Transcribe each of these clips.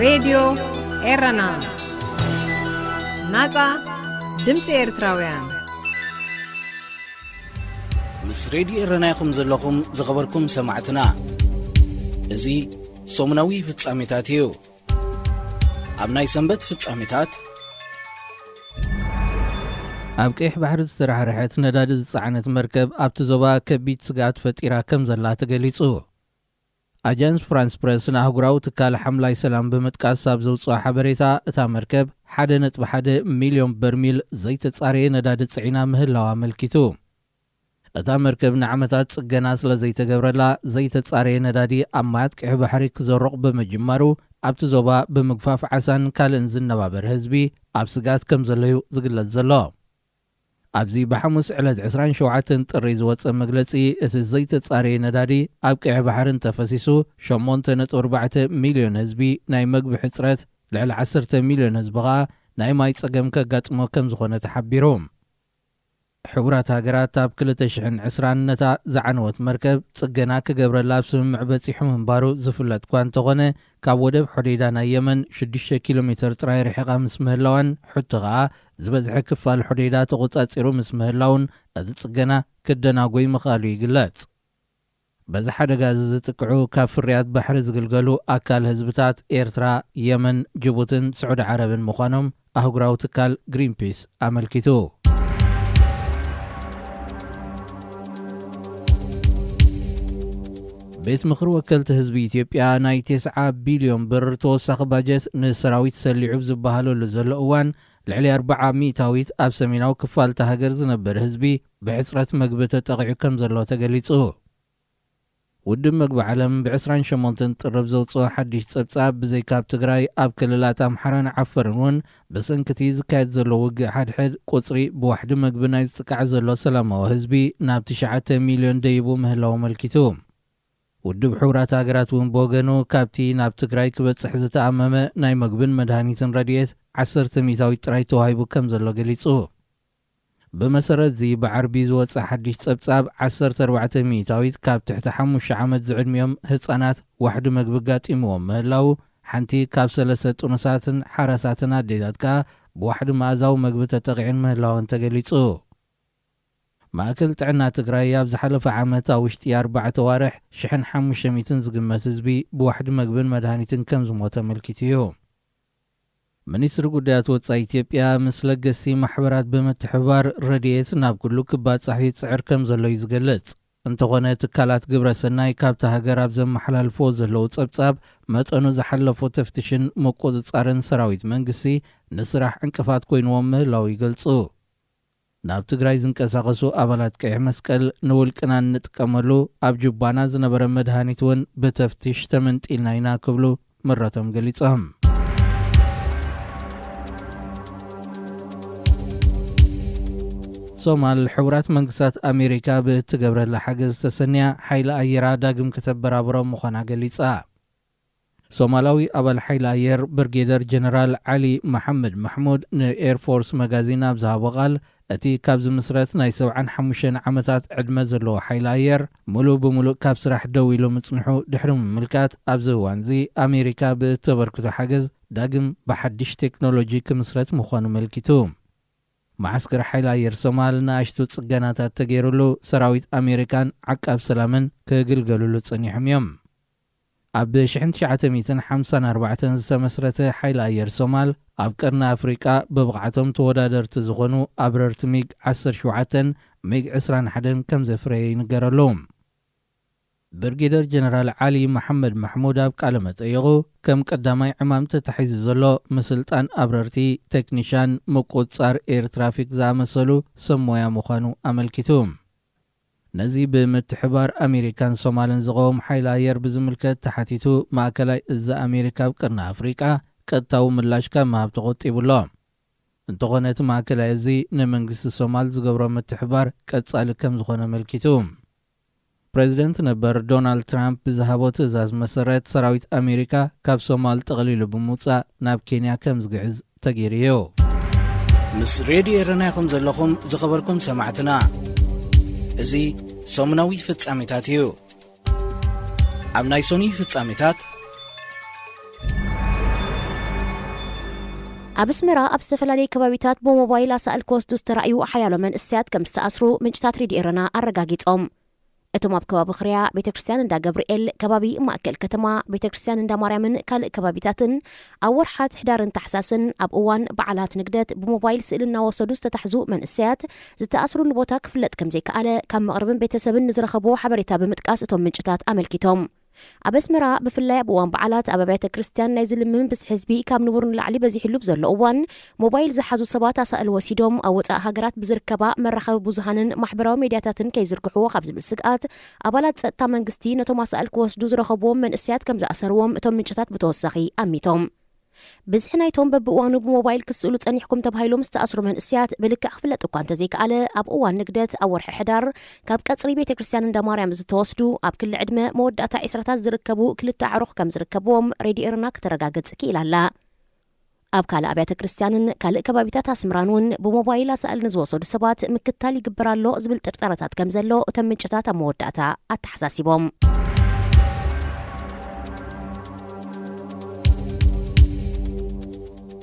ሬድዮ ኤረና፣ ናጻ ድምጺ ኤርትራውያን። ምስ ሬድዮ ኤረና ኢኹም ዘለኹም ዝኸበርኩም ሰማዕትና። እዚ ሰሙናዊ ፍጻሜታት እዩ። ኣብ ናይ ሰንበት ፍጻሜታት፣ ኣብ ቀይሕ ባሕሪ ዝተራሕረሐት ነዳዲ ዝጸዓነት መርከብ ኣብቲ ዞባ ከቢድ ስግኣት ፈጢራ ከም ዘላ ተገሊጹ። ኣጃንስ ፍራንስ ፕረስ ንኣህጉራዊ ትካል ሓምላይ ሰላም ብምጥቃስ ኣብ ዘውጽኦ ሓበሬታ፣ እታ መርከብ ሓደ ነጥቢ ሓደ ሚልዮን በርሚል ዘይተጻረየ ነዳዲ ጽዒና ምህላዋ ኣመልኪቱ። እታ መርከብ ንዓመታት ጽገና ስለ ዘይተገብረላ፣ ዘይተጻረየ ነዳዲ ኣብ ማያት ቀይሕ ባሕሪ ክዘሩቕ ብምጅማሩ፣ ኣብቲ ዞባ ብምግፋፍ ዓሳን ካልእን ዝነባበር ህዝቢ ኣብ ስግኣት ከም ዘሎ እዩ ዝግለጽ ዘሎ። ኣብዚ ብሓሙስ ዕለት ዕስራን ሸውዓተን ጥሪ ዝወጸ መግለጺ፣ እቲ ዘይተጻረየ ነዳዲ ኣብ ቀይሕ ባሕሪ እንተፈሲሱ፣ ሸሞንተ ነጥቢ ኣርባዕተ ሚልዮን ህዝቢ ናይ መግቢ ሕጽረት፣ ልዕሊ ዓሰርተ ሚልዮን ህዝቢ ኸኣ ናይ ማይ ጸገም ከጋጥሞ ከም ዝኾነ ተሓቢሩ። ሕቡራት ሃገራት ኣብ ክልተ ሽሕን ዕስራን ነታ ዝዓነወት መርከብ ጽገና ክገብረላ ኣብ ስምምዕ በጺሑ ምንባሩ ዝፍለጥ እኳ እንተኾነ፣ ካብ ወደብ ሖዴዳ ናይ የመን ሽዱሽተ ኪሎ ሜተር ጥራይ ርሒቓ ምስ ምህላዋን፣ ሑቲ ኸኣ ዝበዝሐ ክፋል ሖዴዳ ተቖጻጺሩ ምስ ምህላውን፣ እቲ ጽገና ክደናጎይ ምኽኣሉ ይግለጽ። በዚ ሓደጋ እዚ ዝጥቅዑ፣ ካብ ፍርያት ባሕሪ ዝግልገሉ ኣካል ህዝብታት ኤርትራ፣ የመን፣ ጅቡትን ስዑዲ ዓረብን ምዃኖም ኣህጉራዊ ትካል ግሪንፒስ ኣመልኪቱ። ቤት ምኽሪ ወከልቲ ህዝቢ ኢትዮጵያ ናይ ተስዓ ቢልዮን ብር ተወሳኺ ባጀት ንሰራዊት ሰሊዑ ኣብ ዝበሃለሉ ዘሎ እዋን፣ ልዕሊ ኣርብዓ ሚእታዊት ኣብ ሰሜናዊ ክፋል እታ ሃገር ዝነብር ህዝቢ ብሕጽረት መግቢ ተጠቒዑ ከም ዘሎ ተገሊጹ። ውድብ መግቢ ዓለም ብ ዕስራን ሸሞንተን ጥሪ ኣብ ዘውጽኦ ሓድሽ ጸብጻብ፣ ብዘይካ ኣብ ትግራይ፣ ኣብ ክልላት ኣምሓራን ዓፈርን እውን ብሰንኪ እቲ ዝካየድ ዘሎ ውግእ ሓድሕድ፣ ቁጽሪ ብዋሕዲ መግቢ ናይ ዝጥቃዕ ዘሎ ሰላማዊ ህዝቢ ናብ ትሽዓተ ሚልዮን ደይቡ ምህላዉ ኣመልኪቱ። ውድብ ሕቡራት ሃገራት እውን ብወገኑ፣ ካብቲ ናብ ትግራይ ክበጽሕ ዝተኣመመ ናይ መግብን መድሃኒትን ረድኤት፣ ዓሰርተ ሚእታዊት ጥራይ ተዋሂቡ ከም ዘሎ ገሊጹ። ብመሰረት እዚ፣ ብዓርቢ ዝወጸ ሓድሽ ጸብጻብ፣ ዓሰርተ ኣርባዕተ ሚእታዊት ካብ ትሕቲ ሓሙሽተ ዓመት ዝዕድሚኦም ህጻናት ዋሕዲ መግቢ ኣጋጢምዎም ምህላዉ፣ ሓንቲ ካብ ሰለስተ ጥኑሳትን ሓራሳትን ኣዴታት ከኣ ብዋሕዲ መኣዛዊ መግቢ ተጠቒዐን ምህላወን ተገሊጹ። ማእከል ጥዕና ትግራይ፣ ኣብ ዝሓለፈ ዓመት ኣብ ውሽጢ ኣርባዕተ ኣዋርሕ፣ ሽሕን ሓሙሽተ ሚእትን ዝግመት ህዝቢ ብዋሕዲ መግብን መድሃኒትን ከም ዝሞተ ኣመልኪቱ እዩ። ሚኒስትሪ ጉዳያት ወጻኢ ኢትዮጵያ፣ ምስ ለገስቲ ማሕበራት ብምትሕብባር፣ ረድኤት ናብ ኩሉ ክባጻሕ ይጽዕር ከም ዘሎ እዩ ዝገልጽ። እንተኾነ፣ ትካላት ግብረ ሰናይ ካብታ ሃገር ኣብ ዘመሓላልፍዎ ዘለዉ ጸብጻብ፣ መጠኑ ዝሓለፎ ተፍትሽን ምቁጽጻርን ሰራዊት መንግስቲ ንስራሕ ዕንቅፋት ኮይንዎም ምህላዉ ይገልጹ። ናብ ትግራይ ዝንቀሳቐሱ ኣባላት ቀይሕ መስቀል፣ ንውልቅና እንጥቀመሉ፣ ኣብ ጁባና ዝነበረ መድሃኒት እውን ብተፍትሽ ተመንጢልና ኢና ክብሉ ምረቶም ገሊጾም። ሶማል፣ ሕቡራት መንግስታት ኣሜሪካ ብእትገብረላ ሓገዝ ተሰንያ፣ ሓይሊ ኣየራ ዳግም ከተበራብሮ ምዃና ገሊጻ። ሶማላዊ ኣባል ሓይሊ ኣየር ብርጌደር ጀነራል ዓሊ መሓመድ ማሕሙድ ንኤርፎርስ መጋዚን ኣብ ዝሃቦ ቃል፣ እቲ ካብ ዝምስረት ናይ ሰብዓን ሓሙሽተን ዓመታት ዕድመ ዘለዎ ሓይሊ ኣየር፣ ምሉእ ብምሉእ ካብ ስራሕ ደው ኢሉ ምጽንሑ ድሕሪ ምምልካት፣ ኣብዚ እዋንዚ ኣሜሪካ ብእተበርክቶ ሓገዝ ዳግም ብሓድሽ ቴክኖሎጂ ክምስረት ምዃኑ ኣመልኪቱ። መዓስከር ሓይሊ ኣየር ሶማል ንኣሽቱ ጽገናታት ተገይሩሉ፣ ሰራዊት ኣሜሪካን ዓቃብ ሰላምን ክግልገሉሉ ጸኒሖም እዮም። ኣብ ሽሕን ትሽዓተ ሚእትን ሓምሳን ኣርባዕተን ዝተመስረተ ሓይሊ ኣየር ሶማል፣ ኣብ ቀርኒ ኣፍሪቃ ብብቕዓቶም ተወዳደርቲ ዝኾኑ ኣብረርቲ ሚግ ዓሰርተ ሸውዓተን ሚግ ዕስራን ሓደን ከም ዘፍረየ ይንገረሉ። ብርጌደር ጀነራል ዓሊ መሓመድ ማሕሙድ ኣብ ቃለ መጠይቑ፣ ከም ቀዳማይ ዕማም ተታሒዙ ዘሎ ምስልጣን ኣብረርቲ፣ ቴክኒሻን፣ ምቁጽጻር ኤር ትራፊክ ዝኣመሰሉ ሰብ ሞያ ምዃኑ ኣመልኪቱ። ነዚ ብምትሕባር ኣሜሪካን ሶማልን ዝቐወም ሓይሊ ኣየር ብዝምልከት ተሓቲቱ፣ ማእከላይ እዝ ኣሜሪካ ኣብ ቀርኒ ኣፍሪቃ ቀጥታዊ ምላሽ ካብ ምሃብ ተቖጢቡ ኣሎ። እንተኾነ፣ እቲ ማእከላይ እዚ ንመንግስቲ ሶማል ዝገብሮ ምትሕባር ቀጻሊ ከም ዝኾነ ኣመልኪቱ። ፕሬዚደንት ነበር ዶናልድ ትራምፕ ብዝሃቦ ትእዛዝ መሰረት፣ ሰራዊት ኣሜሪካ ካብ ሶማል ጠቕሊሉ ብምውጻእ ናብ ኬንያ ከም ዝግዕዝ ተገይሩ እዩ። ምስ ሬድዮ ኤረና ኢኹም ዘለኹም ዝኸበርኩም ሰማዕትና። እዚ ሰሙናዊ ፍጻሜታት እዩ። ኣብ ናይ ሰኑይ ፍጻሜታት፣ ኣብ ኣስመራ ኣብ ዝተፈላለዩ ከባቢታት ብሞባይል ኣሳእል ክወስዱ ዝተራእዩ ሓያሎ መንእሰያት ከም ዝተኣስሩ ምንጭታት ሬድዮ ኤረና ኣረጋጊጾም። እቶም ኣብ ከባቢ ክርያ ቤተ ክርስቲያን እንዳ ገብርኤል፣ ከባቢ ማእከል ከተማ፣ ቤተ ክርስቲያን እንዳ ማርያምን ካልእ ከባቢታትን ኣብ ወርሓት ሕዳርን ታሕሳስን ኣብ እዋን በዓላት ንግደት ብሞባይል ስእሊ እናወሰዱ ዝተታሕዙ መንእሰያት ዝተኣስሩሉ ቦታ ክፍለጥ ከም ዘይከኣለ ካብ መቕርብን ቤተሰብን ንዝረኸብዎ ሓበሬታ ብምጥቃስ እቶም ምንጭታት ኣመልኪቶም። ኣብ ኣስመራ ብፍላይ ኣብ እዋን በዓላት ኣብ ኣብያተ ክርስቲያን ናይ ዝልምም ብዝሒ ህዝቢ ካብ ንቡር ንላዕሊ በዚሕሉ ብዘሎ እዋን ሞባይል ዝሓዙ ሰባት ኣሳእል ወሲዶም ኣብ ወጻኢ ሃገራት ብዝርከባ መራኸቢ ብዙሃንን ማሕበራዊ ሜድያታትን ከይዝርግሕዎ ካብ ዝብል ስግኣት ኣባላት ጸጥታ መንግስቲ ነቶም ኣሳእል ክወስዱ ዝረኸብዎም መንእሰያት ከም ዝኣሰርዎም እቶም ምንጭታት ብተወሳኺ ኣሚቶም። ብዝሒ ናይቶም በብእዋኑ ብሞባይል ክስእሉ ጸኒሕኩም ተባሂሎም ዝተኣስሩ መንእሰያት ብልክዕ ክፍለጥ እኳ እንተዘይከኣለ፣ ኣብ እዋን ንግደት ኣብ ወርሒ ሕዳር ካብ ቀጽሪ ቤተ ክርስቲያን እንዳ ማርያም ዝተወስዱ ኣብ ክሊ ዕድመ መወዳእታ ዒስራታት ዝርከቡ ክልተ ኣዕሩኽ ከም ዝርከብዎም ሬድዮ ኤረና ክተረጋግጽ ክኢላ ኣላ። ኣብ ካልእ ኣብያተ ክርስቲያንን ካልእ ከባቢታት ኣስምራን እውን ብሞባይል ኣሳእል ንዝወሰዱ ሰባት ምክታል ይግበር ኣሎ ዝብል ጥርጠረታት ከም ዘሎ እቶም ምንጭታት ኣብ መወዳእታ ኣተሓሳሲቦም።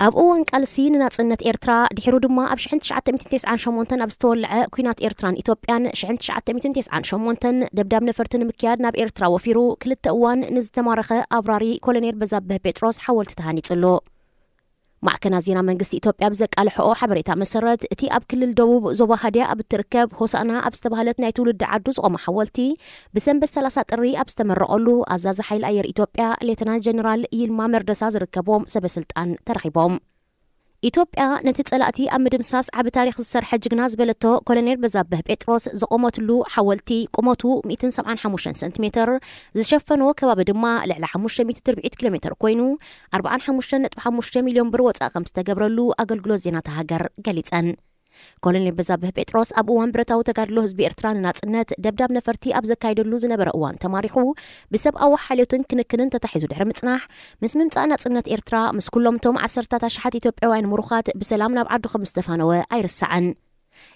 ኣብ እዋን ቃልሲ ንናጽነት ኤርትራ፣ ድሒሩ ድማ ኣብ ሽሕን ትሽዓተ ሚእትን ተስዓን ሸሞንተን ኣብ ዝተወልዐ ኲናት ኤርትራን ኢትዮጵያን፣ ሽሕን ትሽዓተ ሚእትን ተስዓን ሸሞንተን ደብዳብ ነፈርቲ ንምክያድ ናብ ኤርትራ ወፊሩ፣ ክልተ እዋን ንዝተማረኸ ኣብራሪ ኮሎኔል በዛብህ ጴጥሮስ ሓወልቲ ተሃኒጹሉ። ማዕከናት ዜና መንግስቲ ኢትዮጵያ ብዘቃልሐኦ ሓበሬታ መሰረት፣ እቲ ኣብ ክልል ደቡብ ዞባ ሃድያ ኣብ እትርከብ ሆሳእና ኣብ ዝተባህለት ናይ ትውልዲ ዓዱ ዝቖመ ሓወልቲ፣ ብሰንበት ሰላሳ ጥሪ ኣብ ዝተመረቐሉ፣ ኣዛዚ ሓይሊ ኣየር ኢትዮጵያ ሌተናል ጀነራል ይልማ መርደሳ ዝርከብዎም ሰበ ስልጣን ተረኺቦም። ኢትዮጵያ ነቲ ጸላእቲ ኣብ ምድምሳስ ዓቢ ታሪኽ ዝሰርሐ ጅግና ዝበለቶ ኮሎኔል በዛብህ ጴጥሮስ ዝቖመትሉ ሓወልቲ፣ ቁመቱ ሚእትን ሰብዓን ሓሙሽተን ሰንቲሜተር፣ ዝሸፈኖ ከባቢ ድማ ልዕሊ ሓሙሽተ ሚእቲ ትርብዒት ኪሎ ሜተር ኮይኑ፣ ኣርብዓን ሓሙሽተን ነጥቢ ሓሙሽተ ሚልዮን ብር ወጻኢ ከም ዝተገብረሉ ኣገልግሎት ዜና እታ ሃገር ገሊጸን። ኮሎኔል በዛብህ ጴጥሮስ ኣብ እዋን ብረታዊ ተጋድሎ ህዝቢ ኤርትራ ንናጽነት ደብዳብ ነፈርቲ ኣብ ዘካየደሉ ዝነበረ እዋን ተማሪኹ፣ ብሰብኣዊ ሓልዮትን ክንክንን ተታሒዙ ድሕሪ ምጽናሕ፣ ምስ ምምጻእ ናጽነት ኤርትራ፣ ምስ ኩሎም እቶም ዓሰርታት ኣሽሓት ኢትዮጵያውያን ምሩኻት ብሰላም ናብ ዓዱ ከም ዝተፋነወ ኣይርሳዕን።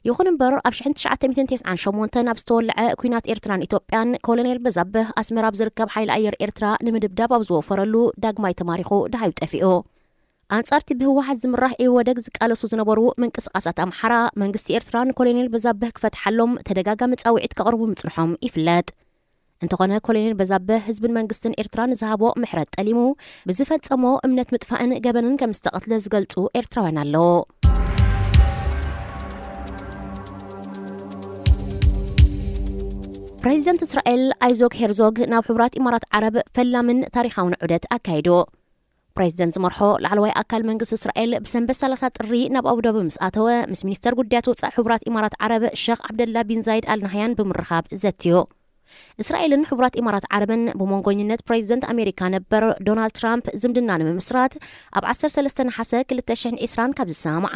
ይኹን እምበር፣ ኣብ ሽሕን ትሽዓተ ሚእትን ተስዓን ሸሞንተን ኣብ ዝተወልዐ ኲናት ኤርትራን ኢትዮጵያን፣ ኮሎኔል በዛብህ ኣስመራ ኣብ ዝርከብ ሓይሊ ኣየር ኤርትራ ንምድብዳብ ኣብ ዝወፈረሉ ዳግማይ ተማሪኹ ደሃዩ ጠፊኡ። ኣንጻርቲ ብህወሓት ዝምራሕ ኢህወደግ ዝቃለሱ ዝነበሩ ምንቅስቓሳት ኣምሓራ፣ መንግስቲ ኤርትራ ንኮሎኔል በዛብህ ክፈትሓሎም ተደጋጋሚ ጻውዒት ከቕርቡ ምጽንሖም ይፍለጥ። እንተኾነ፣ ኮሎኔል በዛብህ ህዝብን መንግስትን ኤርትራ ንዝሃቦ ምሕረት ጠሊሙ፣ ብዝፈጸሞ እምነት ምጥፋእን ገበንን ከም ዝተቐትለ ዝገልጹ ኤርትራውያን ኣለዉ። ፕሬዚደንት እስራኤል ኣይዞክ ሄርዞግ ናብ ሕቡራት ኢማራት ዓረብ ፈላምን ታሪኻውን ዑደት ኣካይዱ። ፕሬዚደንት ዝመርሖ ላዕለዋይ ኣካል መንግስቲ እስራኤል ብሰንበት ሰላሳ ጥሪ ናብ ኣቡዳቢ ምስ ኣተወ፣ ምስ ሚኒስተር ጉዳያት ወጻኢ ሕቡራት ኢማራት ዓረብ ሸኽ ዓብደላ ቢን ዛይድ ኣል ናህያን ብምርኻብ ዘትዩ። እስራኤልን ሕቡራት ኢማራት ዓረብን ብመንጎኝነት ፕሬዚደንት ኣሜሪካ ነበር ዶናልድ ትራምፕ ዝምድና ንምምስራት ኣብ ዓሰርተ ሰለስተ ነሓሰ ክልተ ሽሕን ዕስራን ካብ ዝሰማምዓ፣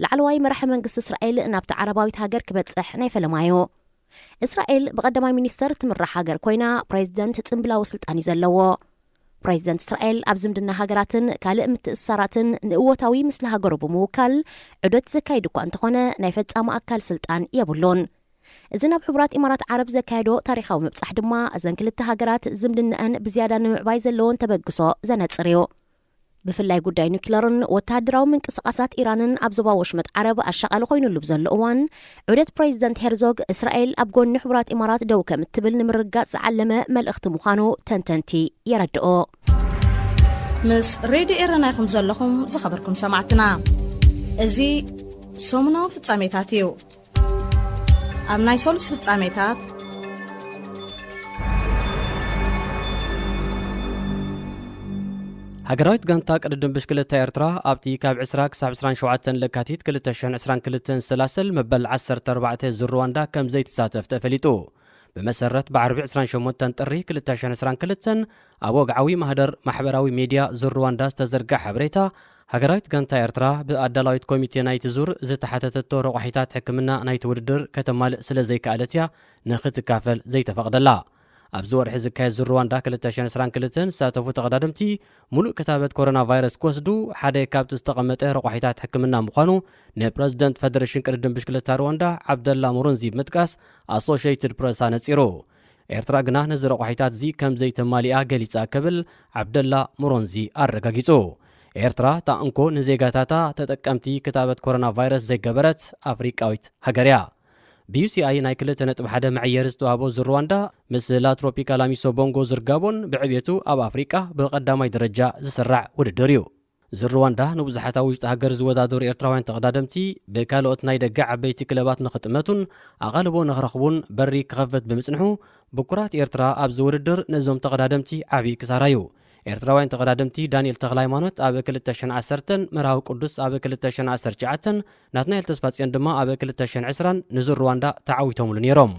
ላዕለዋይ መራሒ መንግስቲ እስራኤል ናብታ ዓረባዊት ሃገር ክበጽሕ ናይ ፈለማዮ። እስራኤል ብቐዳማይ ሚኒስተር ትምራሕ ሃገር ኮይና፣ ፕሬዚደንት ጽምብላዊ ስልጣን እዩ ዘለዎ። ፕሬዚደንት እስራኤል ኣብ ዝምድና ሃገራትን ካልእ ምትእስሳራትን ንእወታዊ ምስሊ ሃገሩ ብምውካል ዑደት ዘካይድ እኳ እንተኾነ፣ ናይ ፈጻሚ ኣካል ስልጣን የብሉን። እዚ ናብ ሕቡራት ኢማራት ዓረብ ዘካየዶ ታሪኻዊ ምብጻሕ ድማ፣ እዘን ክልተ ሃገራት ዝምድነአን ብዝያዳ ንምዕባይ ዘለዎን ተበግሶ ዘነጽር እዩ። ብፍላይ ጉዳይ ኑክለርን ወተሃደራዊ ምንቅስቓሳት ኢራንን ኣብ ዞባ ወሽመጥ ዓረብ ኣሻቓሊ ኮይኑሉ ብዘሎ እዋን፣ ዑደት ፕሬዚደንት ሄርዞግ እስራኤል ኣብ ጎኒ ሕቡራት ኢማራት ደው ከም እትብል ንምርግጋጽ ዝዓለመ መልእኽቲ ምዃኑ ተንተንቲ የረድኡ። ምስ ሬድዮ ኤረና ኢኹም ዘለኹም ዝኸበርኩም ሰማዕትና። እዚ ሰሙናዊ ፍጻሜታት እዩ። ኣብ ናይ ሰሉስ ፍጻሜታት፣ ሃገራዊት ጋንታ ቅድድም ብሽክለታ ኤርትራ ኣብቲ ካብ ዕስራ ክሳብ ዕስራን ሸውዓተን ለካቲት ክልተ ሽሕን ዕስራን ክልተን ዝሰላሰል መበል ዓሰርተ ኣርባዕተ ዙር ሩዋንዳ ከም ዘይትሳተፍ ተፈሊጡ። ብመሰረት ብዓርቢ ዕስራን ሸሞንተን ጥሪ ክልተ ሽሕን ዕስራን ክልተን ኣብ ወግዓዊ ማህደር ማሕበራዊ ሜድያ ዙር ሩዋንዳ ዝተዘርግሐ ሓበሬታ፣ ሃገራዊት ጋንታ ኤርትራ ብኣዳላዊት ኮሚቴ ናይቲ ዙር ዝተሓተተቶ ረቋሒታት ሕክምና ናይቲ ውድድር ከተማልእ ስለ ዘይከኣለት እያ ንኽትካፈል ዘይተፈቕደላ። ኣብዚ ወርሒ ዝካየድ ዙር ሩዋንዳ ክልተ ሽሕን ዕስራን ክልተን ዝሳተፉ ተቐዳደምቲ፣ ሙሉእ ክታበት ኮሮና ቫይረስ ክወስዱ ሓደ ካብቲ ዝተቐመጠ ረቋሒታት ሕክምና ምዃኑ ንፕረዚደንት ፈደረሽን ቅድድም ብሽክለታ ሩዋንዳ ዓብደላ ሙሩንዚ ብምጥቃስ ኣሶሽየትድ ፕረስ ኣነጺሩ። ኤርትራ ግና ነዚ ረቋሒታት እዚ ከም ዘይተማሊኣ ገሊጻ ክብል ዓብደላ ሙሮንዚ ኣረጋጊጹ። ኤርትራ፣ እታ እንኮ ንዜጋታታ ተጠቀምቲ ክታበት ኮሮና ቫይረስ ዘይገበረት ኣፍሪቃዊት ሃገር እያ። ብዩ ሲ ኣይ ናይ ክልተ ነጥቢ ሓደ መዐየሪ ዝተዋህቦ ዙር ሩዋንዳ፣ ምስ ላ ትሮፒካል ኣሚሶ ቦንጎ ዙር ጋቦን ብዕብየቱ ኣብ ኣፍሪቃ ብቐዳማይ ደረጃ ዝስራዕ ውድድር እዩ። ዙር ሩዋንዳ ንብዙሓት ኣብ ውሽጢ ሃገር ዝወዳደሩ ኤርትራውያን ተቐዳደምቲ ብካልኦት ናይ ደገ ዓበይቲ ክለባት ንኽጥመቱን ኣቓልቦ ንኽረኽቡን በሪ ክኸፍት ብምጽንሑ፣ ብኩራት ኤርትራ ኣብዚ ውድድር ነዞም ተቐዳደምቲ ዓቢ ክሳራ እዩ። ኤርትራውያን ተቐዳደምቲ ዳንኤል ተኽለሃይማኖት ኣብ ክልተ ሽሕን ዓሰርተን፣ መርሃዊ ቅዱስ ኣብ ክልተ ሽሕን ዓሰርተ ትሽዓተን፣ ናትናኤል ተስፋጽዮን ድማ ኣብ ክልተ ሽሕን ዕስራን ንዙር ሩዋንዳ ተዓዊቶምሉ ነይሮም።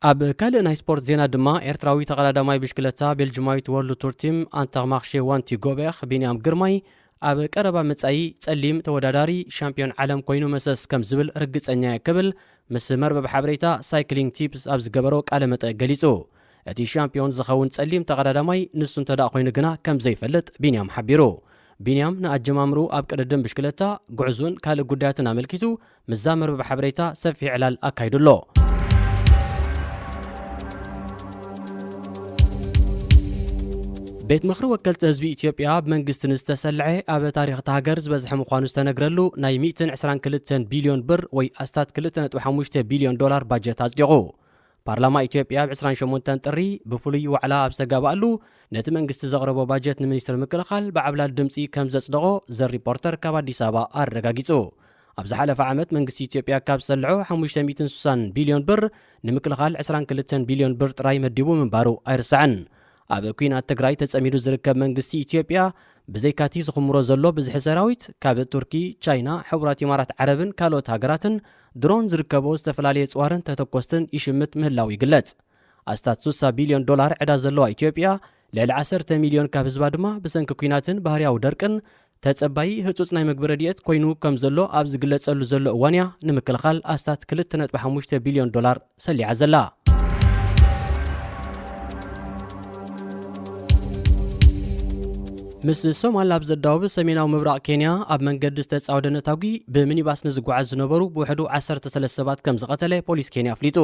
ኣብ ካልእ ናይ ስፖርት ዜና ድማ፣ ኤርትራዊ ተቐዳዳማይ ብሽክለታ ቤልጅማዊት ወርልድ ቱር ቲም ኣንታማኽሼ ዋንቲ ጎቤኽ ቢንያም ግርማይ፣ ኣብ ቀረባ መጻኢ ጸሊም ተወዳዳሪ ሻምፒዮን ዓለም ኮይኑ መሰስ ከም ዝብል ርግጸኛ እየ ክብል ምስ መርበብ ሓበሬታ ሳይክሊንግ ቲፕስ ኣብ ዝገበሮ ቃለ መጠ ገሊጹ። እቲ ሻምፒዮን ዝኸውን ጸሊም ተቐዳዳማይ ንሱ እንተ ደኣ ኮይኑ ግና ከም ዘይፈልጥ ቢንያም ሓቢሩ። ቢንያም ንኣጀማምሩ ኣብ ቅድድም ብሽክለታ፣ ጉዕዙን ካልእ ጉዳያትን ኣመልኪቱ ምስዛ መርበብ ሓበሬታ ሰፊሕ ዕላል ኣካይዱ ኣሎ። ቤት ምኽሪ ወከልቲ ህዝቢ ኢትዮጵያ፣ ብመንግስቲ ንዝተሰልዐ ኣብ ታሪኽ እታ ሃገር ዝበዝሐ ምዃኑ ዝተነግረሉ ናይ ሚእትን ዕስራን ክልተን ቢልዮን ብር ወይ ኣስታት ክልተ ነጥቢ ሓሙሽተ ቢልዮን ዶላር ባጀት ኣጽዲቑ። ፓርላማ ኢትዮጵያ ኣብ ዕስራን ሸሞንተን ጥሪ ብፍሉይ ዋዕላ ኣብ ዝተጋብኣሉ፣ ነቲ መንግስቲ ዘቕረቦ ባጀት ንሚኒስትሪ ምክልኻል ብዓብላል ድምጺ ከም ዘጽደቖ ዘ ሪፖርተር ካብ ኣዲስ ኣበባ ኣረጋጊጹ። ኣብ ዝሓለፈ ዓመት መንግስቲ ኢትዮጵያ ካብ ዝሰልዖ ሓሙሽተ ሚእትን ስሳን ቢልዮን ብር፣ ንምክልኻል ዕስራን ክልተን ቢልዮን ብር ጥራይ መዲቡ ምንባሩ ኣይርሳዕን። ኣብ ኲናት ትግራይ ተጸሚዱ ዝርከብ መንግስቲ ኢትዮጵያ፣ ብዘይካቲ ዝኽምሮ ዘሎ ብዝሒ ሰራዊት፣ ካብ ቱርኪ፣ ቻይና፣ ሕቡራት ኢማራት ዓረብን ካልኦት ሃገራትን ድሮን ዝርከቦ ዝተፈላለየ ጽዋርን ተተኮስትን ይሽምት ምህላው ይግለጽ። ኣስታት ስሳ ቢልዮን ዶላር ዕዳ ዘለዋ ኢትዮጵያ፣ ልዕሊ ዓሰርተ ሚልዮን ካብ ህዝባ ድማ ብሰንኪ ኲናትን ባህርያዊ ደርቅን ተጸባዪ ህጹጽ ናይ ምግቢ ረድኤት ኮይኑ ከም ዘሎ ኣብ ዝግለጸሉ ዘሎ እዋን እያ፣ ንምክልኻል ኣስታት ክልተ ነጥቢ ሓሙሽተ ቢልዮን ዶላር ሰሊዓ ዘላ። ምስ ሶማል ኣብ ዘዳውብ ሰሜናዊ ምብራቕ ኬንያ፣ ኣብ መንገዲ ዝተጻወደ ነታጒ፣ ብሚኒባስ ንዝጓዓዝ ዝነበሩ ብውሕዱ ዓሰርተ ሰለስተ ሰባት ከም ዝቐተለ ፖሊስ ኬንያ ኣፍሊጡ።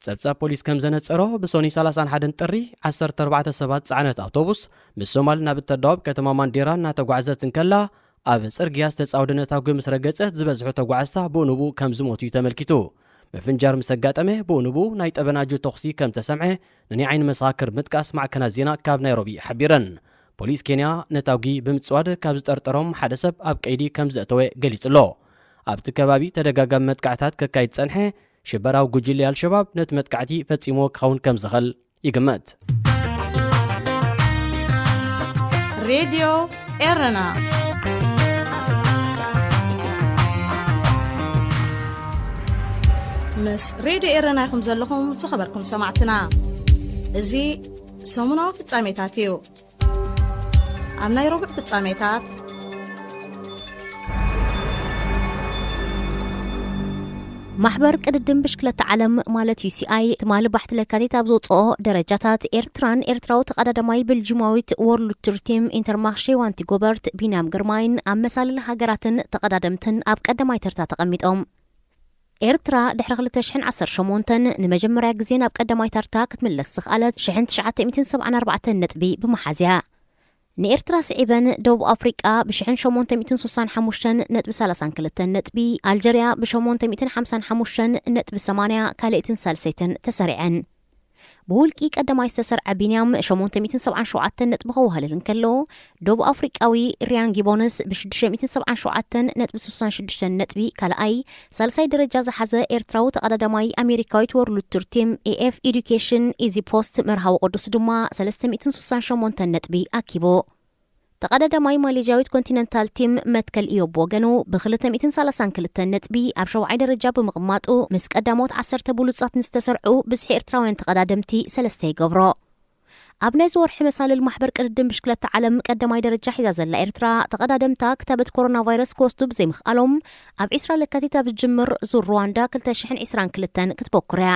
ጸብጻብ ፖሊስ ከም ዘነጸሮ፣ ብሶኒ ሰላሳን ሓደን ጥሪ፣ ዓሰርተ ኣርባዕተ ሰባት ጸዓነት ኣውቶቡስ ምስ ሶማል ናብ እተዳውብ ከተማ ማንዴራ እናተጓዕዘት እንከላ፣ ኣብ ጽርግያ ዝተጻወደ ነታጒ ምስ ረገጸት፣ ዝበዝሑ ተጓዓዝታ ብኡንብኡ ከም ዝሞቱ እዩ ተመልኪቱ። ምፍንጃር ምስ ኣጋጠመ፣ ብኡንብኡ ናይ ጠበናጁ ተኹሲ ከም ተሰምዐ፣ ንናይ ዓይኒ መሰኻክር ምጥቃስ ማዕከናት ዜና ካብ ናይሮቢ ሓቢረን። ፖሊስ ኬንያ፣ ነታጒ ብምጽዋድ ካብ ዝጠርጠሮም ሓደ ሰብ ኣብ ቀይዲ ከም ዘእተወ ገሊጹ ኣሎ። ኣብቲ ከባቢ ተደጋጋሚ መጥቃዕታት ከካይድ ጸንሐ፣ ሽበራዊ ጉጅለ ኣልሸባብ ነቲ መጥቃዕቲ ፈጺምዎ ክኸውን ከም ዝኽእል ይግመት። ሬድዮ ኤረና። ምስ ሬድዮ ኤረና ኢኹም ዘለኹም ዝኸበርኩም ሰማዕትና። እዚ ሰሙናዊ ፍጻሜታት እዩ። ኣብ ናይ ረቡዕ ፍጻሜታት፣ ማሕበር ቅድድም ብሽክለታ ዓለም ማለት ዩ ሲ ኣይ ትማሊ ባሕቲ ለካቲት ኣብ ዘውፅኦ ደረጃታት፣ ኤርትራን ኤርትራዊ ተቐዳዳማይ ቤልጂማዊት ወርልድ ቱር ቲም ኢንተርማርሼ ዋንቲ ጎበርት ቢንያም ግርማይን ኣመሳልል ሃገራትን ተቐዳደምትን ኣብ ቀዳማይ ተርታ ተቐሚጦም። ኤርትራ ድሕሪ ክልተ ሽሕን ዓሰርተ ሸሞንተን ንመጀመርያ ግዜ ናብ ቀዳማይ ተርታ ክትምለስ ዝኽኣለት ሽሕን ትሽዓተ ሚእትን ሰብዓን ኣርባዕተን ነጥቢ ብምሓዝ እያ። ንኤርትራ ስዒበን ደቡብ ኣፍሪቃ ብሽሕን ሸሞንተ ሚእትን ስሳን ሓሙሽተን ነጥቢ ሰላሳን ክልተን ነጥቢ፣ ኣልጀርያ ብሸሞንተ ሚእትን ሓምሳን ሓሙሽተን ነጥቢ ሰማንያ ካልኣይትን ሳልሰይትን ተሰሪዐን። ብውልቂ ቀዳማይ ዝተሰርዐ ቢንያም ሸሞንተ ሚእትን ሰብዓን ሸውዓተን ነጥቢ ከዋህልል እንከሎ፣ ደቡብ ኣፍሪቃዊ ሪያን ጊቦንስ ብሽዱሽተ ሚእትን ሰብዓን ሸውዓተን ነጥቢ ስሳን ሽዱሽተን ነጥቢ ካልኣይ፣ ሳልሳይ ደረጃ ዝሓዘ ኤርትራዊ ተቐዳዳማይ ኣሜሪካዊት ወርልድ ቱር ቲም ኤ ኤፍ ኤዱኬሽን ኢዚ ፖስት መርሃዊ ቅዱስ ድማ ሰለስተ ሚእትን ስሳን ሸሞንተን ነጥቢ ኣኪቡ። ተቐዳዳማይ ማሌዥያዊት ኮንቲነንታል ቲም መትከል ኢዮብ ወገኑ ብክልተ ሚእትን ሰላሳን ክልተን ነጥቢ ኣብ ሸውዓይ ደረጃ ብምቕማጡ፣ ምስ ቀዳሞት ዓሰርተ ብሉጻት ንዝተሰርዑ ብዝሒ ኤርትራውያን ተቐዳደምቲ ሰለስተ ይገብሮ። ኣብ ናይዚ ወርሒ መሳልል ማሕበር ቅድድም ብሽክለታ ዓለም ቀዳማይ ደረጃ ሒዛ ዘላ ኤርትራ፣ ተቐዳደምታ ክታበት ኮሮና ቫይረስ ክወስዱ ብዘይምኽኣሎም፣ ኣብ ዕስራ ለካቲት ኣብ ዝጅምር ዙር ሩዋንዳ ክልተ ሽሕን ዕስራን ክልተን ክትበኩር እያ።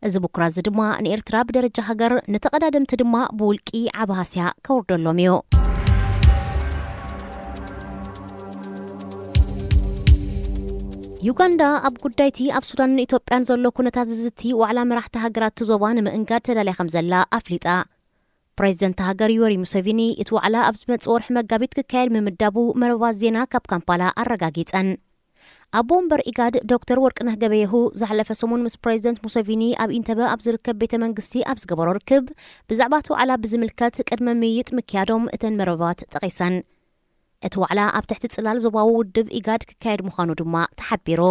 እዚ ብኩራ እዚ ድማ ንኤርትራ ብደረጃ ሃገር፣ ንተቐዳደምቲ ድማ ብውልቂ ዓቢ ሃስያ ከውርደሎም እዩ። ዩጋንዳ ኣብ ጉዳይቲ ኣብ ሱዳንን ኢትዮጵያን ዘሎ ኩነታት ዝዝቲ ዋዕላ መራሕቲ ሃገራት እቲ ዞባ ንምእንጋድ ተዳልያ ከም ዘላ ኣፍሊጣ። ፕሬዚደንት ሃገር ዮሪ ሙሴቪኒ እቲ ዋዕላ ኣብ ዝመጽእ ወርሒ መጋቢት ክካየድ ምምዳቡ መርበባት ዜና ካብ ካምፓላ ኣረጋጊጸን። ኣቦ ወንበር ኢጋድ ዶክተር ወርቅነህ ገበየሁ ዝሓለፈ ሰሙን ምስ ፕሬዚደንት ሙሴቪኒ ኣብ ኢንተበ ኣብ ዝርከብ ቤተ መንግስቲ ኣብ ዝገበሮ ርክብ ብዛዕባ እቲ ዋዕላ ብዝምልከት ቅድመ ምይይጥ ምክያዶም እተን መርበባት ጠቒሰን። እቲ ዋዕላ ኣብ ትሕቲ ጽላል ዞባዊ ውድብ ኢጋድ ክካየድ ምዃኑ ድማ ተሓቢሩ።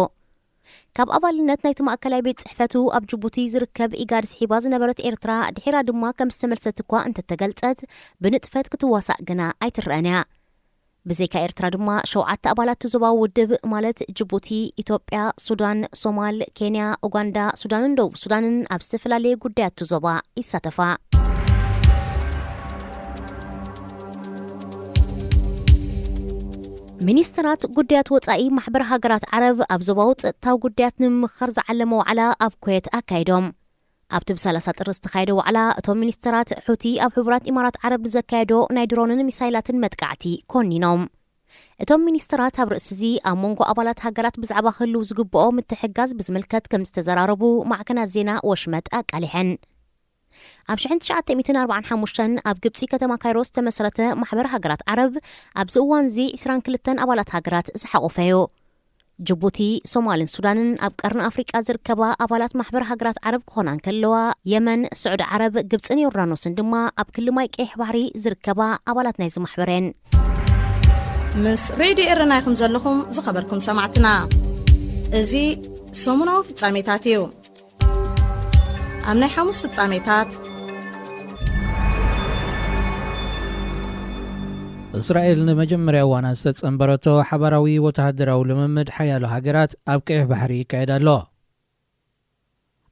ካብ ኣባልነት ናይቲ ማእከላይ ቤት ጽሕፈቱ ኣብ ጅቡቲ ዝርከብ ኢጋድ ስሒባ ዝነበረት ኤርትራ ድሒራ ድማ ከም ዝተመልሰት እኳ እንተተገልጸት ብንጥፈት ክትዋሳእ ግና ኣይትረኣን እያ። ብዘይካ ኤርትራ ድማ ሸውዓተ ኣባላት እቲ ዞባዊ ውድብ ማለት ጅቡቲ፣ ኢትዮጵያ፣ ሱዳን፣ ሶማል፣ ኬንያ፣ ኡጋንዳ፣ ሱዳንን ደቡብ ሱዳንን ኣብ ዝተፈላለየ ጉዳያት እቲ ዞባ ይሳተፋ። ሚኒስተራት ጉዳያት ወጻኢ ማሕበር ሃገራት ዓረብ ኣብ ዞባዊ ጸጥታዊ ጉዳያት ንምምኽኻር ዝዓለመ ዋዕላ ኣብ ኩዌት ኣካይዶም። ኣብቲ ብ30 ጥሪ ዝተኻየደ ዋዕላ እቶም ሚኒስተራት ሑቲ ኣብ ሕቡራት ኢማራት ዓረብ ንዘካየዶ ናይ ድሮንን ሚሳይላትን መጥቃዕቲ ኮኒኖም። እቶም ሚኒስተራት ኣብ ርእሲ እዚ ኣብ መንጎ ኣባላት ሃገራት ብዛዕባ ክህልው ዝግብኦ ምትሕጋዝ ብዝምልከት ከም ዝተዘራረቡ ማዕከናት ዜና ወሽመጥ ኣቃሊሐን። ኣብ ሽሕን ትሽዓተ ሚእትን ኣርባዓን ሓሙሽተን ኣብ ግብጺ ከተማ ካይሮ ዝተመስረተ ማሕበር ሃገራት ዓረብ ኣብዚ እዋን እዚ ዕስራን ክልተን ኣባላት ሃገራት ዝሓቖፈ እዩ። ጅቡቲ፣ ሶማልን ሱዳንን ኣብ ቀርኒ ኣፍሪቃ ዝርከባ ኣባላት ማሕበር ሃገራት ዓረብ ክኾና እንከለዋ፣ የመን፣ ስዑዲ ዓረብ፣ ግብጽን ዮርዳኖስን ድማ ኣብ ክሊ ማይ ቀይሕ ባሕሪ ዝርከባ ኣባላት ናይዚ ማሕበር እየን። ምስ ሬድዮ ኤረና ኢኹም ዘለኹም ዝኸበርኩም ሰማዕትና። እዚ ሰሙናዊ ፍጻሜታት እዩ። ኣብ ናይ ሓሙስ ፍጻሜታት፣ እስራኤል ንመጀመርያ እዋና ዝተጸንበረቶ ሓባራዊ ወተሃደራዊ ልምምድ ሓያሎ ሃገራት ኣብ ቀይሕ ባሕሪ ይካየድ ኣሎ።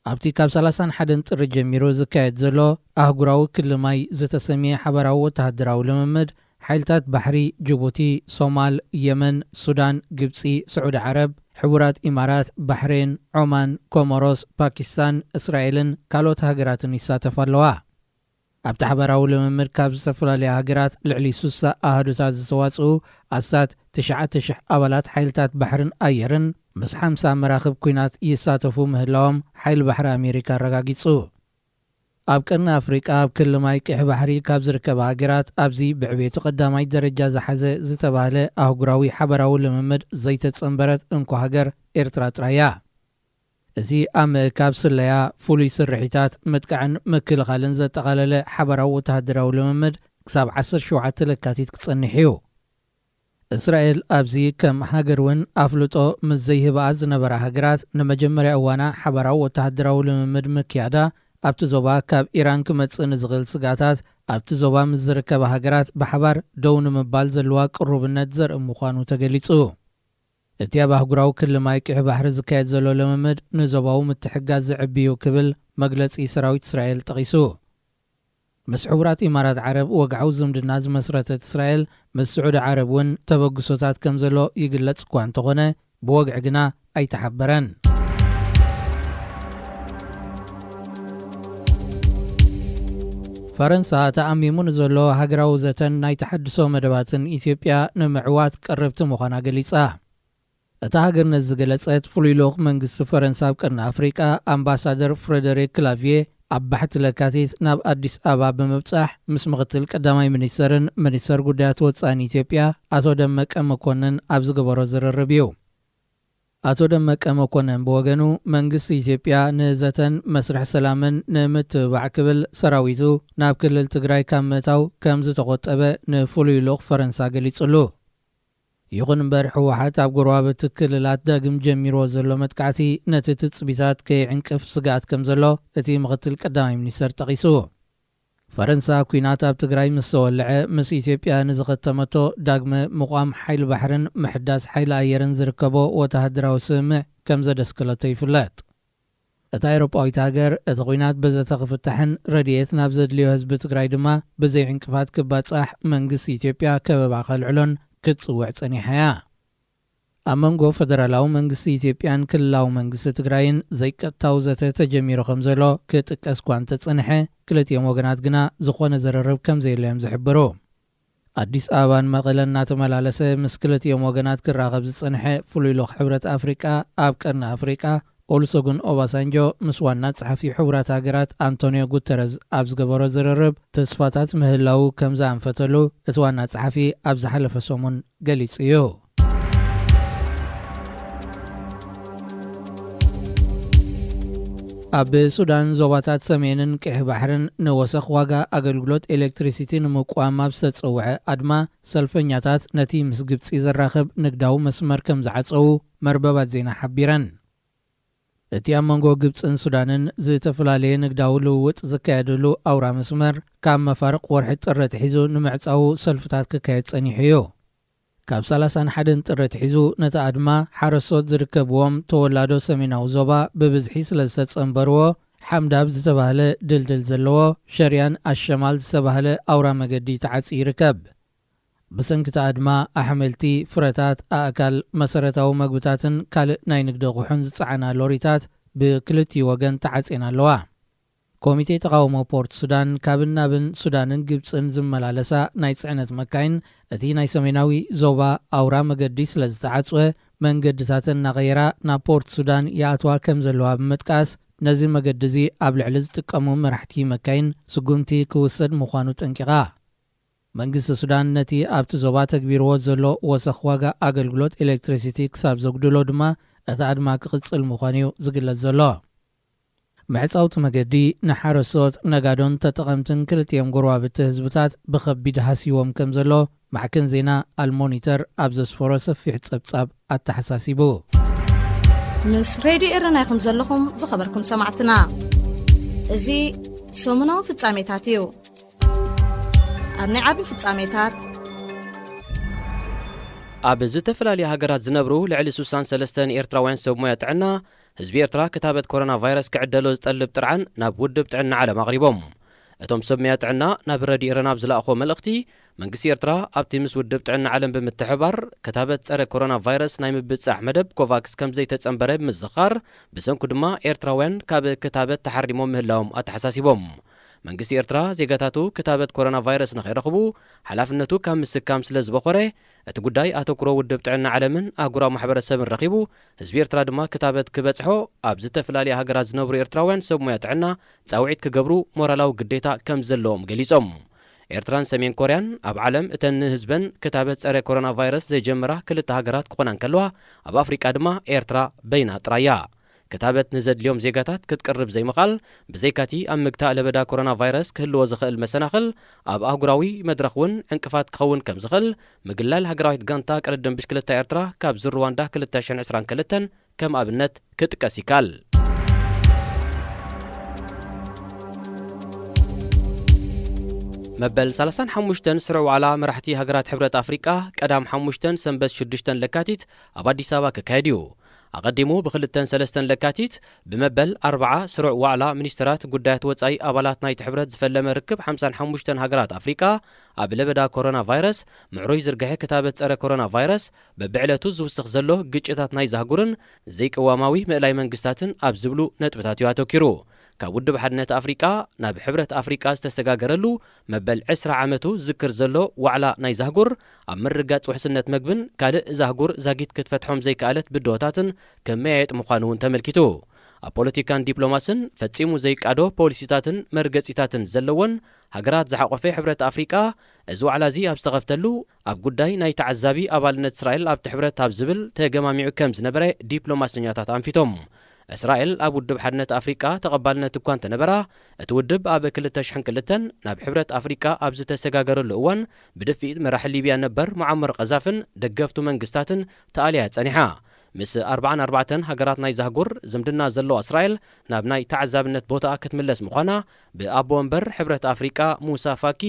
ኣብቲ ካብ ሰላሳን ሓደን ጥሪ ጀሚሩ ዝካየድ ዘሎ ኣህጉራዊ ክሊ ማይ ዝተሰምየ ሓባራዊ ወተሃደራዊ ልምምድ ሓይልታት ባሕሪ ጅቡቲ፣ ሶማል፣ የመን፣ ሱዳን፣ ግብጺ፣ ስዑዲ ዓረብ፣ ሕቡራት ኢማራት፣ ባሕሬን፣ ዖማን፣ ኮሞሮስ፣ ፓኪስታን፣ እስራኤልን ካልኦት ሃገራትን ይሳተፋ ኣለዋ። ኣብቲ ሓባራዊ ልምምድ ካብ ዝተፈላለያ ሃገራት ልዕሊ ሱሳ ኣሃዱታት ዝተዋጽኡ ኣስታት ትሽዓተ ሽሕ ኣባላት ሓይልታት ባሕርን ኣየርን ምስ ሓምሳ መራኽብ ኲናት ይሳተፉ ምህላዎም ሓይሊ ባሕሪ ኣሜሪካ ኣረጋጊጹ። ኣብ ቀርኒ ኣፍሪቃ ኣብ ክሊ ማይ ቀይሕ ባሕሪ ካብ ዝርከባ ሃገራት ኣብዚ ብዕቤቱ ቀዳማይ ደረጃ ዝሓዘ ዝተባህለ ኣህጉራዊ ሓባራዊ ልምምድ ዘይተጸንበረት እንኮ ሃገር ኤርትራ ጥራይ እያ። እቲ ኣብ ምእካብ ስለያ፣ ፍሉይ ስርሒታት፣ ምጥቃዕን ምክልኻልን ዘጠቓለለ ሓባራዊ ወተሃደራዊ ልምምድ ክሳብ ዓሰርተ ሸውዓተ ለካቲት ክጸንሕ እዩ። እስራኤል ኣብዚ ከም ሃገር እውን ኣፍልጦ ምስ ዘይህብኣ ዝነበራ ሃገራት ንመጀመርያ እዋና ሓባራዊ ወተሃደራዊ ልምምድ ምክያዳ ኣብቲ ዞባ ካብ ኢራን ክመጽእ ንዝኽእል ስግኣታት ኣብቲ ዞባ ምስ ዝርከባ ሃገራት ብሓባር ደው ንምባል ዘለዋ ቅሩብነት ዘርኢ ምዃኑ ተገሊጹ። እቲ ኣብ ኣህጉራዊ ክሊ ማይ ቀይሕ ባሕሪ ዝካየድ ዘሎ ልምምድ ንዞባዊ ምትሕግጋዝ ዘዕቢ እዩ ክብል መግለጺ ሰራዊት እስራኤል ጠቒሱ። ምስ ሕቡራት ኢማራት ዓረብ ወግዓዊ ዝምድና ዝመስረተት እስራኤል ምስ ስዑዲ ዓረብ እውን ተበግሶታት ከም ዘሎ ይግለጽ እኳ እንተኾነ ብወግዒ ግና ኣይተሓበረን። ፈረንሳ ተኣሚሙ ንዘሎ ሃገራዊ ዘተን ናይ ተሓድሶ መደባትን ኢትዮጵያ ንምዕዋት ቅርብቲ ምዃና ገሊጻ። እታ ሃገር ነዚ ዝገለጸት ፍሉይ ልኡኽ መንግስቲ ፈረንሳ ኣብ ቀርኒ ኣፍሪቃ ኣምባሳደር ፍሬደሪክ ክላቪየ ኣብ ባሕቲ ለካቲት ናብ ኣዲስ ኣበባ ብምብጻሕ ምስ ምኽትል ቀዳማይ ሚኒስተርን ሚኒስተር ጉዳያት ወጻኢን ኢትዮጵያ ኣቶ ደመቀ መኮንን ኣብ ዝገበሮ ዝርርብ እዩ። ኣቶ ደመቀ መኮንን ብወገኑ መንግስቲ ኢትዮጵያ ንዘተን መስርሕ ሰላምን ንምትብባዕ ክብል ሰራዊቱ ናብ ክልል ትግራይ ካብ ምእታው ከም ዝተቆጠበ ንፍሉይ ልኡኽ ፈረንሳ ገሊጹሉ። ይኹን እምበር ህወሓት ኣብ ጎረባብቲ ክልላት ዳግም ጀሚርዎ ዘሎ መጥቃዕቲ ነቲ ትጽቢታት ከይዕንቅፍ ስግኣት ከም ዘሎ እቲ ምኽትል ቀዳማይ ሚኒስተር ጠቒሱ። ፈረንሳ ኲናት ኣብ ትግራይ ምስ ተወልዐ ምስ ኢትዮጵያ ንዝኸተመቶ ዳግመ ምቋም ሓይሊ ባሕርን ምሕዳስ ሓይሊ ኣየርን ዝርከቦ ወተሃደራዊ ስምምዕ ከም ዘደስከለቶ ይፍለጥ። እታ ኤውሮጳዊት ሃገር እቲ ኲናት ብዘተ ክፍታሕን ረድኤት ናብ ዘድልዮ ህዝቢ ትግራይ ድማ ብዘይ ዕንቅፋት ክባጻሕ መንግስቲ ኢትዮጵያ ከበባ ከልዕሎን ክትጽውዕ ጸኒሓ እያ። ኣብ መንጎ ፈደራላዊ መንግስቲ ኢትዮጵያን ክልላዊ መንግስቲ ትግራይን ዘይቀጥታዊ ዘተ ተጀሚሩ ከም ዘሎ ክጥቀስ እኳ እንተጸንሐ፣ ክልቲኦም ወገናት ግና ዝኾነ ዝርርብ ከም ዘየለ እዮም ዝሕብሩ። ኣዲስ ኣበባን መቐለን እናተመላለሰ ምስ ክልቲኦም ወገናት ክራኸብ ዝጸንሐ ፍሉይ ልኡኽ ሕብረት ኣፍሪቃ ኣብ ቀርኒ ኣፍሪቃ ኦሉሰጉን ኦባሳንጆ ምስ ዋና ጸሓፊ ሕቡራት ሃገራት ኣንቶኒዮ ጉተረዝ ኣብ ዝገበሮ ዝርርብ፣ ተስፋታት ምህላዉ ከም ዘኣንፈተሉ እቲ ዋና ጸሓፊ ኣብ ዝሓለፈ ሰሙን ገሊጹ እዩ። ኣብ ሱዳን፣ ዞባታት ሰሜንን ቀይሕ ባሕርን ንወሰኽ ዋጋ ኣገልግሎት ኤሌክትሪሲቲ ንምቋም ኣብ ዝተጸውዐ ኣድማ፣ ሰልፈኛታት ነቲ ምስ ግብጺ ዘራኽብ ንግዳዊ መስመር ከም ዝዓጸዉ መርበባት ዜና ሓቢረን። እቲ ኣብ መንጎ ግብጽን ሱዳንን ዝተፈላለየ ንግዳዊ ልውውጥ ዝካየደሉ ኣውራ መስመር፣ ካብ መፋርቕ ወርሒ ጥሪ ኣትሒዙ ንምዕጻዉ ሰልፍታት ክካየድ ጸኒሑ እዩ። ካብ ሰላሳን ሓደን ጥሪ ኣትሒዙ ነቲ ኣድማ ሓረስቶት ዝርከብዎም ተወላዶ ሰሜናዊ ዞባ ብብዝሒ ስለ ዝተጸንበርዎ፣ ሓምዳብ ዝተባህለ ድልድል ዘለዎ ሸርያን ኣሸማል ዝተባህለ ኣውራ መገዲ ተዓጽዩ ይርከብ። ብሰንኪ እቲ ኣድማ፣ ኣሕምልቲ፣ ፍረታት፣ ኣእካል፣ መሰረታዊ መግብታትን ካልእ ናይ ንግዲ ኣቑሑን ዝጸዓና ሎሪታት ብክልቲኡ ወገን ተዓጽየን ኣለዋ። ኮሚቴ ተቓውሞ ፖርት ሱዳን፣ ካብን ናብን ሱዳንን ግብጽን ዝመላለሳ ናይ ጽዕነት መካይን፣ እቲ ናይ ሰሜናዊ ዞባ ኣውራ መገዲ ስለ ዝተዓጽወ፣ መንገድታተን እናቐየራ ናብ ፖርት ሱዳን ይኣትዋ ከም ዘለዋ ብምጥቃስ፣ ነዚ መገዲ እዚ ኣብ ልዕሊ ዝጥቀሙ መራሕቲ መካይን ስጉምቲ ክውሰድ ምዃኑ ጠንቂቓ። መንግስቲ ሱዳን ነቲ ኣብቲ ዞባ ተግቢርዎ ዘሎ ወሰኽ ዋጋ ኣገልግሎት ኤሌክትሪሲቲ ክሳብ ዘጉድሎ ድማ፣ እቲ ኣድማ ክቕጽል ምዃኑ እዩ ዝግለጽ ዘሎ። ምዕጻው እቲ መገዲ ንሓረስቶት፣ ነጋዶን ተጠቐምትን ክልቲኦም ጎረባብቲ ህዝብታት ብኸቢድ ሃስይዎም ከም ዘሎ ማዕከን ዜና ኣልሞኒተር ኣብ ዘስፈሮ ሰፊሕ ጸብጻብ ኣተሓሳሲቡ። ምስ ሬድዮ ኤረና ኢኹም ዘለኹም ዝኸበርኩም ሰማዕትና። እዚ ሰሙናዊ ፍጻሜታት እዩ። ኣብ ናይ ዓቢ ፍጻሜታት፣ ኣብ ዝተፈላለያ ሃገራት ዝነብሩ ልዕሊ ስሳን ሰለስተን ኤርትራውያን ሰብ ሞያ ጥዕና፣ ህዝቢ ኤርትራ ክታበት ኮሮና ቫይረስ ክዕደሎ ዝጠልብ ጥርዓን ናብ ውድብ ጥዕና ዓለም ኣቕሪቦም። እቶም ሰብ ሞያ ጥዕና ናብ ረድዮ ኤረና ኣብ ዝለኣኽዎ መልእኽቲ፣ መንግስቲ ኤርትራ ኣብቲ ምስ ውድብ ጥዕና ዓለም ብምትሕብባር ክታበት ጸረ ኮሮና ቫይረስ ናይ ምብጻሕ መደብ ኮቫክስ ከም ዘይተጸንበረ ብምዝኻር፣ ብሰንኩ ድማ ኤርትራውያን ካብ ክታበት ተሓሪሞም ምህላዎም ኣተሓሳሲቦም። መንግስቲ ኤርትራ ዜጋታቱ ክታበት ኮሮና ቫይረስ ንኸይረኽቡ ሓላፍነቱ ካብ ምስካም ስለ ዝበኾረ፣ እቲ ጉዳይ ኣተኩሮ ውድብ ጥዕና ዓለምን ኣህጉራዊ ማሕበረሰብን ረኺቡ፣ ህዝቢ ኤርትራ ድማ ክታበት ክበጽሖ ኣብ ዝተፈላለያ ሃገራት ዝነብሩ ኤርትራውያን ሰብ ሞያ ጥዕና ጻውዒት ክገብሩ ሞራላዊ ግዴታ ከም ዘለዎም ገሊጾም። ኤርትራን ሰሜን ኮርያን ኣብ ዓለም እተን ንህዝበን ክታበት ጸረ ኮሮና ቫይረስ ዘይጀመራ ክልተ ሃገራት ክኾና እንከለዋ፣ ኣብ ኣፍሪቃ ድማ ኤርትራ በይና ጥራይ እያ። ክታበት ንዘድልዮም ዜጋታት ክትቅርብ ዘይምኽኣል፣ ብዘይካቲ ኣብ ምግታእ ለበዳ ኮሮና ቫይረስ ክህልዎ ዝኽእል መሰናኽል፣ ኣብ ኣህጉራዊ መድረኽ እውን ዕንቅፋት ክኸውን ከም ዝኽእል፣ ምግላል ሃገራዊት ጋንታ ቅድድም ብሽክለታ ኤርትራ ካብዚ ሩዋንዳ ክልተ ሽሕን ዕስራን ክልተን ከም ኣብነት ክጥቀስ ይከኣል። መበል ሰላሳን ሓሙሽተን ስሩዕ ዋዕላ መራሕቲ ሃገራት ሕብረት ኣፍሪቃ፣ ቀዳም ሓሙሽተን ሰንበት ሽዱሽተን ለካቲት ኣብ ኣዲስ ኣበባ ክካየድ እዩ። ኣቐዲሙ ብክልተን ሰለስተን ለካቲት ብመበል ኣርብዓ ስሩዕ ዋዕላ ሚኒስትራት ጉዳያት ወጻኢ ኣባላት ናይቲ ሕብረት ዝፈለመ ርክብ ሓምሳን ሓሙሽተን ሃገራት ኣፍሪቃ፣ ኣብ ለበዳ ኮሮና ቫይረስ፣ ምዕሩይ ዝርግሐ ክታበት ጸረ ኮሮና ቫይረስ፣ በብዕለቱ ዝውስኽ ዘሎ ግጭታት ናይ ዛህጉርን ዘይቅዋማዊ ምእላይ መንግስታትን ኣብ ዝብሉ ነጥብታት እዩ ኣተኪሩ። ካብ ውድብ ሓድነት ኣፍሪቃ ናብ ሕብረት ኣፍሪቃ ዝተሰጋገረሉ መበል ዕስራ ዓመቱ ዝክር ዘሎ ዋዕላ ናይ ዛህጉር፣ ኣብ ምርግጋጽ ውሕስነት መግብን ካልእ ዛህጉር ዛጊት ክትፈትሖም ዘይከኣለት ብድሆታትን ክመያየጥ ምዃኑ እውን ተመልኪቱ። ኣብ ፖለቲካን ዲፕሎማስን ፈጺሙ ዘይቃዶ ፖሊሲታትን መርገጺታትን ዘለወን ሃገራት ዝሓቖፈ ሕብረት ኣፍሪቃ፣ እዚ ዋዕላ እዚ ኣብ ዝተኸፍተሉ፣ ኣብ ጉዳይ ናይ ተዓዛቢ ኣባልነት እስራኤል ኣብቲ ሕብረት ኣብ ዝብል ተገማሚዑ ከም ዝነበረ ዲፕሎማሰኛታት ኣንፊቶም። እስራኤል ኣብ ውድብ ሓድነት ኣፍሪቃ ተቐባልነት እኳ እንተነበራ፣ እቲ ውድብ ኣብ ክልተ ሽሕን ክልተን ናብ ሕብረት ኣፍሪቃ ኣብ ዝተሰጋገረሉ እዋን፣ ብድፍኢት መራሒ ሊብያ ነበር ሙዓመር ቀዛፍን ደገፍቱ መንግስታትን ተኣልያ ጸኒሓ። ምስ ኣርባዓን ኣርባዕተን ሃገራት ናይ ዛህጉር ዝምድና ዘለዋ እስራኤል፣ ናብ ናይ ተዓዛብነት ቦታኣ ክትምለስ ምዃና፣ ብኣቦ ወንበር ሕብረት ኣፍሪቃ ሙሳ ፋኪ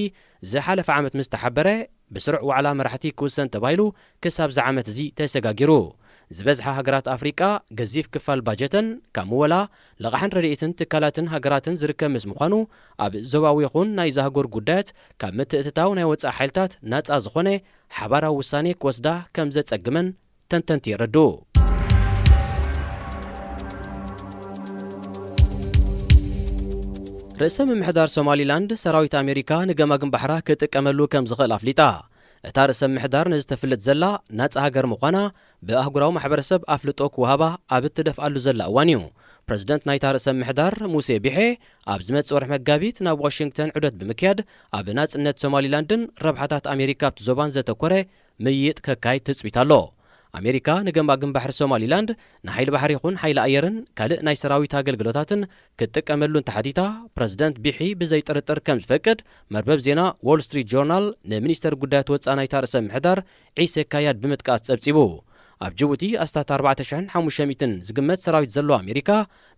ዝሓለፈ ዓመት ምስ ተሓበረ፣ ብስሩዕ ዋዕላ መራሕቲ ክውሰን ተባሂሉ ክሳብ እዚ ዓመት እዚ ተሰጋጊሩ። ዝበዝሓ ሃገራት ኣፍሪቃ፣ ገዚፍ ክፋል ባጀተን ካብ ምወላ፣ ለቓሕን ረድኤትን ትካላትን ሃገራትን ዝርከብ ምስ ምዃኑ፣ ኣብ ዞባዊ ይኹን ናይ ዛህጉር ጉዳያት ካብ ምትእትታው ናይ ወጻኢ ሓይልታት ናጻ ዝኾነ ሓባራዊ ውሳኔ ክወስዳ ከም ዘጸግመን ተንተንቲ የረድኡ። ርእሰ ምምሕዳር ሶማሊላንድ፣ ሰራዊት ኣሜሪካ ንገማግም ባሕራ ክጥቀመሉ ከም ዝኽእል ኣፍሊጣ። እታ ርእሰ ምሕዳር ነዚ ተፍልጥ ዘላ ናጻ ሃገር ምዃና ብኣህጉራዊ ማሕበረሰብ ኣፍልጦ ክወሃባ ኣብ እትደፍኣሉ ዘላ እዋን እዩ። ፕረዚደንት ናይታ ርእሰ ምሕዳር ሙሴ ቢሔ ኣብ ዝመጽእ ወርሒ መጋቢት ናብ ዋሽንግተን ዑደት ብምክያድ ኣብ ናጽነት ሶማሊላንድን ረብሓታት ኣሜሪካ ኣብቲ ዞባን ዘተኮረ ምይይጥ ከካይድ ትጽቢት ኣሎ። ኣሜሪካ ንገማግም ባሕሪ ሶማሊላንድ ንሓይሊ ባሕሪ ይኹን ሓይሊ ኣየርን ካልእ ናይ ሰራዊት ኣገልግሎታትን ክትጥቀመሉ እንተሓቲታ፣ ፕረዚደንት ቢሒ ብዘይጥርጥር ከም ዝፈቅድ መርበብ ዜና ዎል ስትሪት ጆርናል ንሚኒስተር ጉዳያት ወጻኢ ናይታ ርእሰ ምሕዳር ዒሴ ካያድ ብምጥቃስ ጸብጺቡ። ኣብ ጅቡቲ ኣስታት ኣርባዕተ ሽሕን ሓሙሽተ ሚእትን ዝግመት ሰራዊት ዘለዋ ኣሜሪካ፣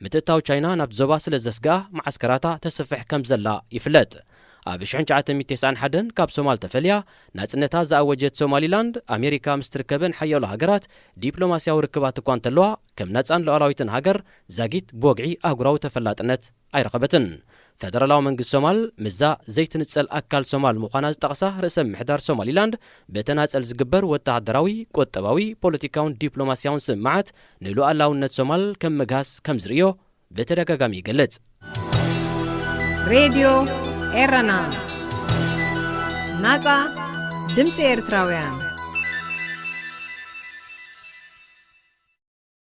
ምትእታው ቻይና ናብቲ ዞባ ስለ ዘስግኣ መዓስከራታ ተስፍሕ ከም ዘላ ይፍለጥ። ኣብ ሽሕን ትሽዓተ ሚእትን ተስዓን ሓደን ካብ ሶማል ተፈልያ ናጽነታ ዝኣወጀት ሶማሊላንድ፣ ኣሜሪካ ምስ ትርከበን ሓያሎ ሃገራት ዲፕሎማስያዊ ርክባት እኳ እንተለዋ፣ ከም ናጻን ሉዓላዊትን ሃገር ዛጊት ብወግዒ ኣህጉራዊ ተፈላጥነት ኣይረኸበትን። ፈደራላዊ መንግስቲ ሶማል ምስዛ ዘይትንጸል ኣካል ሶማል ምዃና ዝጠቕሳ ርእሰ ምሕዳር ሶማሊላንድ፣ ብተናጸል ዝግበር ወተሃደራዊ፣ ቁጠባዊ፣ ፖለቲካውን ዲፕሎማስያውን ስምምዓት ንሉዓላውነት ሶማል ከም ምግሃስ ከም ዝርእዮ ብተደጋጋሚ ይገልጽ። ሬድዮ ኤረና፣ ናጻ ድምጺ ኤርትራውያን።